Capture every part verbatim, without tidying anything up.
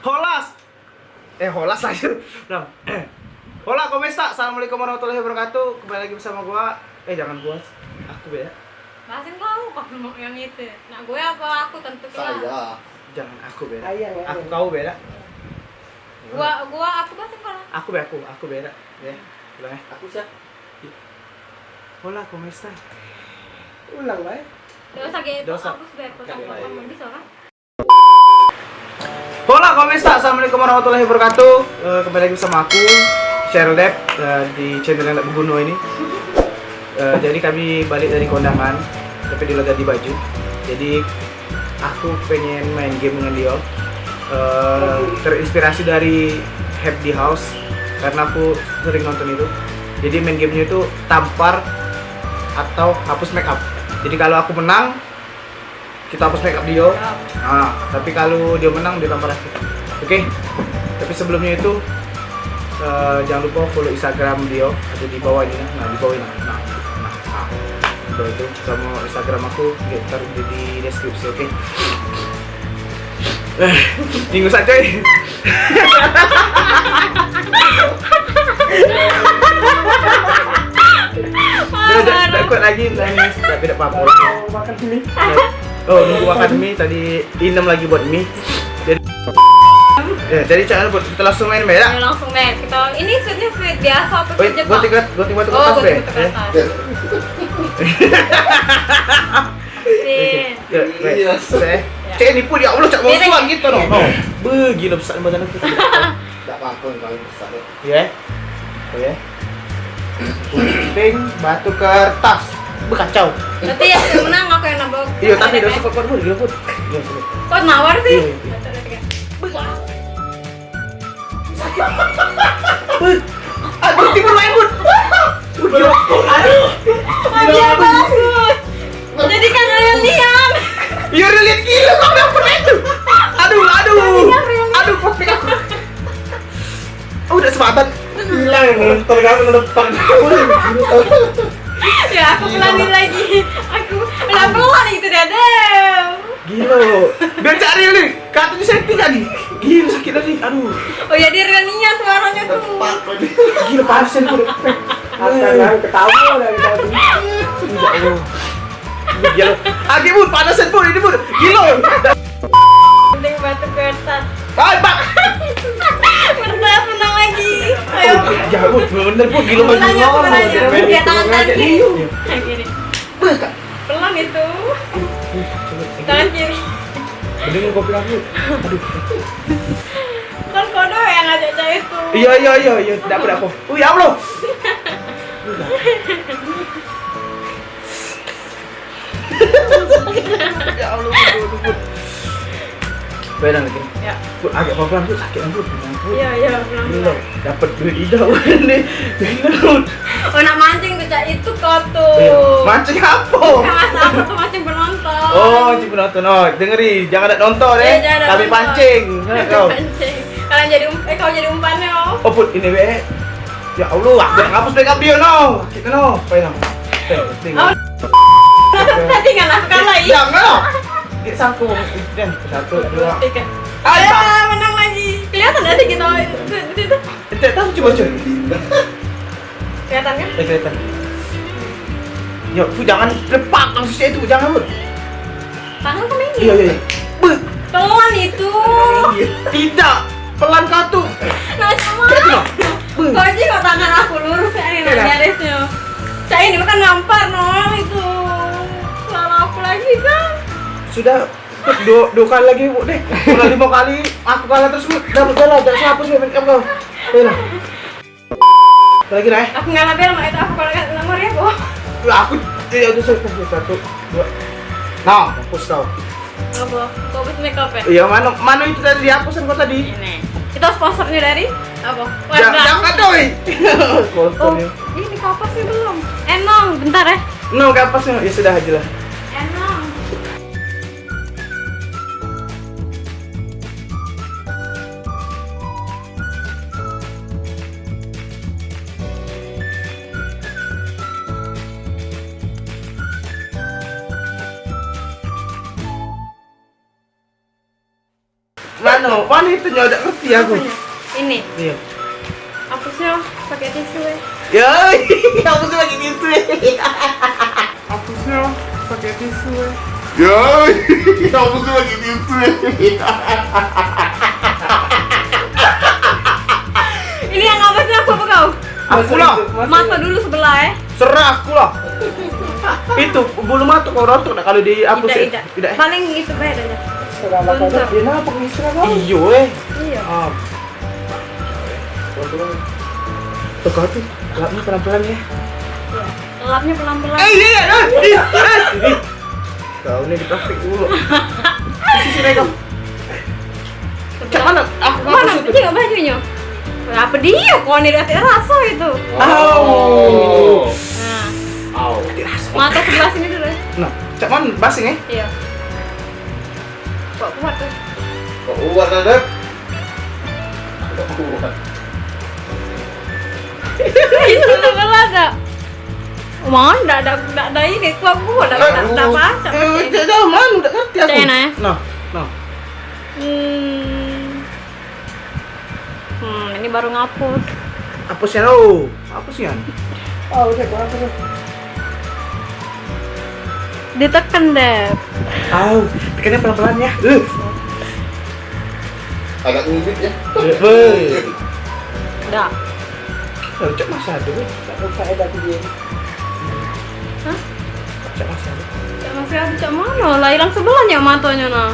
Holas. Eh, holas aja. Ulang. Hola, ¿cómo está? Assalamualaikum warahmatullahi wabarakatuh. Kembali lagi bersama gua. Eh, jangan gua. Aku beda. Masih kau, kau mau yang itu. Nak gue apa aku tentu lah. Saya. Jangan aku beda. Ayo, ayo. Aku kau beda. Gua, gua aku bahasa kau. Aku be aku, aku beda. Ya. Ulang ya. Aku siap. Hola, ¿cómo está? Ulang bae. Dosa gitu. Dosa. Aku sebagai potong-potong bisa kan? Hola, ¿cómo está? Assalamualaikum warahmatullahi wabarakatuh. Eh, kembali lagi bersama aku, Cheryl Depp, eh, di channel yang tak berguna ini. Eh, jadi kami balik dari kondangan, tapi dia lagi ganti baju. Jadi aku pengen main game dengan dia. Eh, terinspirasi dari Happy House karena aku sering nonton itu. Jadi main gamenya itu tampar atau hapus make up. Jadi kalau aku menang, kita hapus make up dia. Nah, tapi kalau dia menang, dia tampar aku. Oke. Tapi sebelumnya itu, eh, jangan lupa follow Instagram dia, ada di bawah ini. Nah, di bawah ini. Nah, nah, nah. Di bawah itu sama Instagram aku, dia taruh di, di deskripsi, oke? Eh, minggu saja. Dah, dah, tak kuat lagi menangis. Tapi tak apa-apa. Makan mie. Oh, nunggu makan mie tadi, inem lagi buat mie. Jadi, ya, jadi cak mana, Bud? Kita langsung main, ya? Ya, langsung main. Kita, ini sweetnya sweet biasa apa? Oh, saja, gua Pak? Tinggal, gua tinggal tukar. Oh, tas, gua be, tinggal tukar, ya? Tas. Sini. Ya, baik. Iya. Saya. Ya. Cek ni pun, ya Allah, cak musuhan gitu, no. No. Be, gila besar badan aku. Tak apa-apa, kalau besar. Iya. Iya. Gunting, batu, kertas. Be, kacau. Berarti yang menang aku yang nabok. Iya, tapi dah support, support, gila, pun. Iya, support. Kok nawar sih? Iya, iya. Wih, aduh, timun lain, Bud. Wih, gila. Aduh. Oh, dia bagus. Jadi kan real nian. Iya, real nian gila, kau dapet itu. Aduh, aduh. Aduh, prospek aku. Oh, udah sepadan. Hilang, nonton kamu nonton. Ya, aku pelanin lagi. Aku pelan-pelan itu, Dada. Gila. Biar cak real ni. Katanya setting tadi. Gila, sakit tadi. Aduh. Oh ya, dia real nian suaranya tuh. Gila, panas handphone. Akan ketawa dari tadi. Ya Allah. Gila. Agi, Bud, panas handphone ini, Bud. Gila. Gunting batu kertas. Ay, Bang. Kertas menang lagi. Ayo. Ya, Bud, bener, Bud, gila. Aku nanya, aku nanya. Dia tangan, tangan kiri. Iya. Tangan kiri. Buka. Pelan itu. Ih, coba. Tangan kiri. Mending kopi aku. Aduh. Kan kau doang yang ngajak cewek itu. Iya, iya, iya, iya. Tidak apa, tidak apa. Oh, ya Allah. Ya Allah, aduh, aduh, aduh. Bayang lagi. Ya. Bud, agak pelan-pelan, Bud, sakit, Bud. Iya, iya, pelan-pelan. Gila, dapat duit idak, Bud, ni. Gila, Bud. Oh, nak mancing tu, cak itu kau tu. Iya. Mancing apa? Bukan masalah tu, mancing penonton. Oh, mancing penonton. Oh, dengeri, jangan nak nonton, eh. Iya, jangan nak nonton. Kami pancing. Kami pancing. Kalau jadi um-, eh, kau jadi umpannya, oh. Oh, Bud, ini, be. Ya Allah, aku nak ngapus makeup dia, no. Sakit, no. Apa, no? Eh, penting. Oh. Settingan aku kalah, ih. Jangan, no. Dia sangkung. Dan satu, dua. Tiga. Ay, eh, menang lagi. Kelihatan dah dikit, oh, di situ. Cek tahu, cuba, cuba. Kelihatan kan? Eh, kelihatan. Ya, tu jangan lepak langsung situ, jangan, Bud. Tangan kan ini. Iya, iya, iya. Beuh. Pelan itu. Iya. Tidak. Pelan kau tu. Nah, sama. Cek tu, no. Beuh. Kau aja kok tangan aku lurus ya, ini. Iya, nah, garisnya. Cak ini kan nampar, no, itu. Salah aku lagi, kan? Sudah. Dua, dua kali lagi, Bu, deh. Udah lima kali, aku kalah terus, Bu. Dah, udah lah, dah siapa sih make up kau? Ayolah. Lagi dah, eh. Aku ngalah bel, mak, itu aku kalah nomor ya, Bu. Lah, aku tidak ada satu, satu, dua. Nah, hapus kau. Apa? Kau habis make up ya? Iya, mana, mana itu tadi dihapusin kau tadi? Ini. Kita sponsornya dari apa? Ja-, warga. Jangan, doi. Sponsornya. Oh, ini kapas sih belum. Enong, bentar ya. No, kapas no. Ya sudah aja lah. Enong. Mano, mano itu nyo dak ngerti aku. Apanya? Ini. Iya. Hapusnya pakai tisu ya. Ya, hapusnya pakai tisu ya. Hapusnya pakai tisu ya. Ya, hapusnya pakai tisu ya. Ini yang hapusnya aku apa kau? Aku lah. Mata dulu sebelah ya. Serah aku lah. Itu bulu mata kau rontok dak kalau dihapus? Tidak, ya? Tidak. Tidak, ya? Paling itu beda aja. Serah lah kau. Dia napa ngisra kau? Iyo eh. Iya. Ah. Tegar tuh, gelapnya pelan-pelan ya. Iya. Gelapnya pelan-pelan. Eh, iya, iya, eh, iya, eh, iya. Kau ini dipraktik dulu. Sisi sini kau. Cak mana? Ah, mana? Dia bajunya. Apa dia? Kau ini dah rasa itu. Au. Nah. Au. Mata sebelah sini dulu ya. Nah, cak mana? Basing eh? Iya. Kok kuat tuh? Kok kuat ada? Kok kuat. Itu sebelah dah. Mana dak ada, dak ada ini, kuat kuat dak, dak, dak pacak. Eh, dak tahu mana, dak ngerti aku. Cek nah, ya. Nah, nah. Hmm. Hmm, ini baru ngapus. Hapus ya lo, hapus ya. Oh, udah gua hapus. Ditekan deh. Au, tekannya pelan-pelan ya. Uh. Agak ngibit ya. Woi. Dah. Cak masa tu. Tak ada faedah tu dia. Hah? Cak masa tu. Cak masa tu cak mana? Lah hilang sebelahnya matanya nah.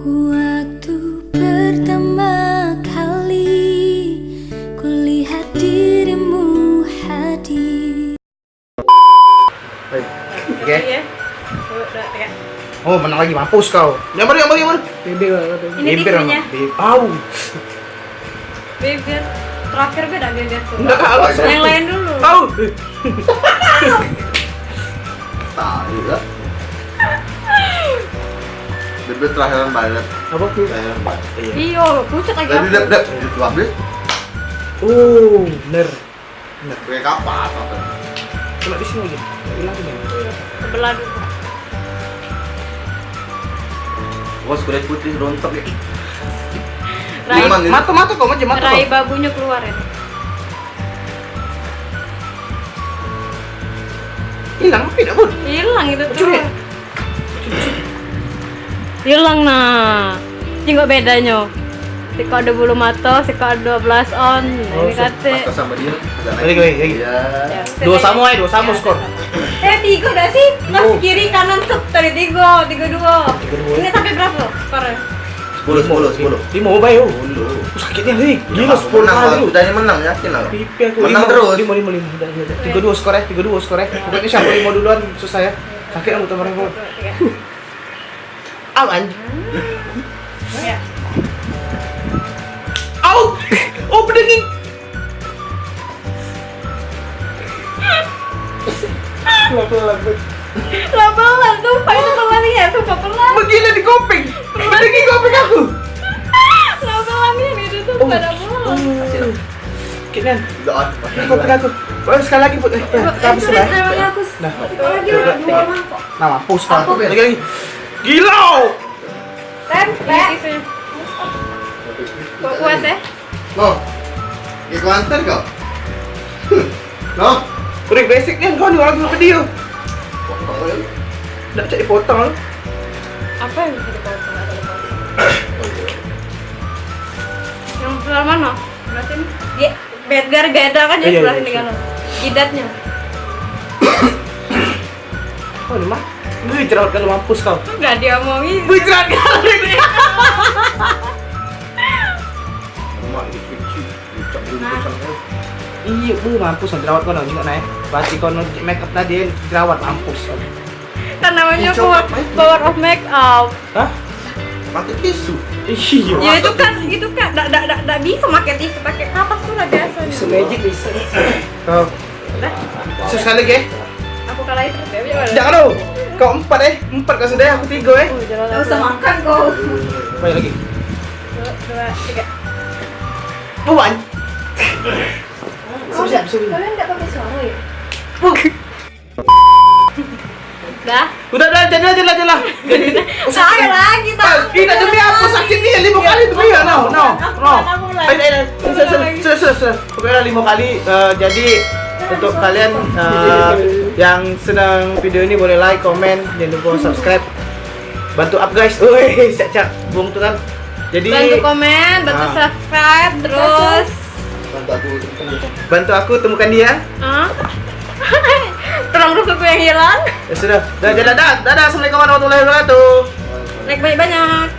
Waktu pertama kali kulihat dirimu hadir. Hei, oke. Iya. Satu, dua, tiga. Oh, menang lagi, mampus kau. Yang baru, yang baru, yang baru. Bibir lah, kata. Ini bibir tipinya. Bib-, au. Bibir. Terakhir beda bibir tuh. Enggak, kalau yang lain dulu. Au. Tahu lah. Bibir terakhiran banget. Apa tuh? Terakhiran banget. Iya. Iyo, pucet lagi. Tadi dep, dep, itu habis. Oh, bener. Bener. Pakai kapas apa? Kena di sini aja. Hilang ini. Iya, sebelah dulu. Bos, kulit putih rontok ya. Rai, memang ini. Mata-mata kau macam mata rai kau. Babunya keluar ini. Hilang apa tidak, Bun? Hilang itu tuh. Curi. Hilang nah. Tengok bedanyo. Sikok ado bulu mato, sikok ado blush on. Oh, ini so-, kate. Pas sama dia, agak lagi, lagi, lagi. Iya. Ya, dua sama, eh, dua sama skor. Eh, tiga dah sih. Pas kiri, kanan, set, tadi tiga, tiga dua. Tiga dua. Ini sampai berapa skornya? Sepuluh, sepuluh, sepuluh. Lima, bae, oh. Sepuluh. Sakitnya, hei. Gila, sepuluh kali. Udah menang, yakin lah. Pipi aku. Menang terus. Lima, lima, lima. Udah, udah, udah. Tiga dua skor, eh. Tiga dua skor, eh. Pokoknya siapa lima duluan, selesai ya. Sakit rambut orang, kawan. Iya. Au, anjing. Ya. Au! Oh, pedengin. Pelan-pelan, pelan. Lah, pelan, sumpah itu pelan ya, sumpah pelan. Begini di kuping. Pedengin kuping aku. Lah, pelan ini, itu tuh pada pelan. Oh. Kit, Nen. Udah, ah. Ini kopi aku. Oh, sekali lagi, Put. Eh, eh, habis, eh, ya. Nah. Lagi, lagi, dua mangkok. Nah, mampus kau. Lagi, lagi. Gila. Tem, Tem. Kok kuat, eh? Loh. Dia kuantar kau. Loh. Kurik basic kan kau ni orang ke dia. Potong aja. Dak cak dipotong lu. Apa yang bisa dipotong? Ada dipotong. Oh, iya. Yang sebelah mana? Berarti ini. Dia Biar, biar beda kan ya. Iya, sebelah iya, sini iya. Kan. Jidatnya. Oh, ini mah. Wih, jerawat kalau mampus kau. Enggak diomongin. Wih, jerawat kalau ini. Emak ini kecil, ucap dulu pesan kau. Iya, bu, mampus kau jerawat kau nak juga naik. Berarti kau nak make up tadi jerawat mampus kau. Kan namanya power, power of make up. Hah? Pakai tisu. Iya. Ya itu kan, itu kan dak, dak, dak, dak bisa pakai tisu, pakai kapas tuh lah biasanya. Tisu magic bisa. Kau. Dah. Sekali lagi. Aku kalahin terus ya. Jangan lu. Kau empat eh, empat kau sudah, aku tiga eh. Oh, jangan. Gak usah makan kau. Banyak lagi. Dua, dua, tiga. Buan. Siap, siap, siap. Kalian nggak pakai suara ya? Dah. Udah, udah, jangan, jangan, jangan. Saya lagi tak. Ih, nak demi apa sakit ni? Lima kali tu dia, no, no, no. Eh, eh, eh, sudah, sudah, sudah, sudah, sudah. Pokoknya lima kali. Eh, jadi untuk kalian eh, yang senang video ini boleh like, komen, jangan lupa subscribe. Bantu up guys. Woi, cak cak bung tu kan. Jadi Bantu komen, bantu Ah. Subscribe, terus Bantu aku temukan dia. Hah? Tulang rusukku yang hilang. Ya sudah. Dah, jalan dah. Dadah. Assalamualaikum warahmatullahi wabarakatuh. Like banyak-banyak.